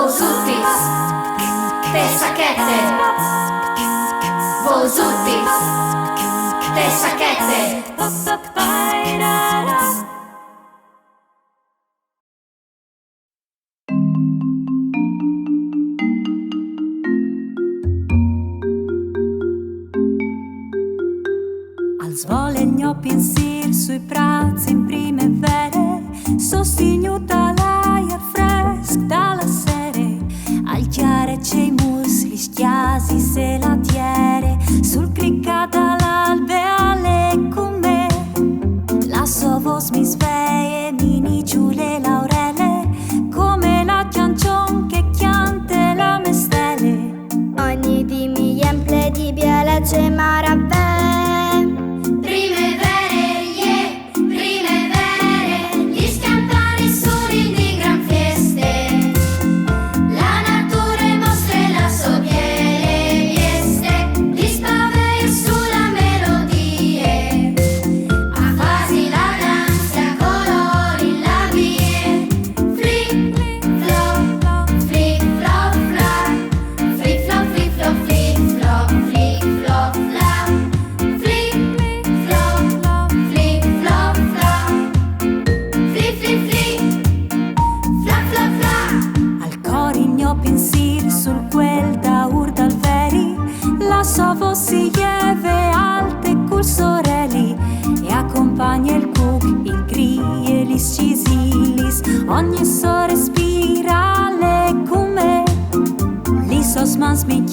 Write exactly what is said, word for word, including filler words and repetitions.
Vosutis, te sachete. Vosutis, te sachete. Al svole il gno pinsir sui prats in primevere, sostignut da l'aiar fresc da la sere, al chiare cei murs, lis chiasis e la tiere, sul cricat da l'albe ale cun me. La so vos mi sveie, mi nigiule la orele, come la ciancion che chiante la mestele. Ogni dì mi jemple di bielece maravee. Primevere, ie, primevere, lis campanis sunin di gran fieste. La nature mostre la so biele vieste, lis paveis su la melodie. A fasi la danze, a colorin la vie. Flic, flop, flic, flop, flac. Flic, flop, flic, flop, flic, flop, flic, flop, flac. Flic, flop, flic, flop, flac. Flic, flic, flic. Flac, flac, flac. Al cor il gno pinsir sul cuel daur dal veri, la so vos si jeve alte cul soreli e accompagne il cuc, il cri e lis cisilis, ogni so respirale cun me. Lis sos mans mi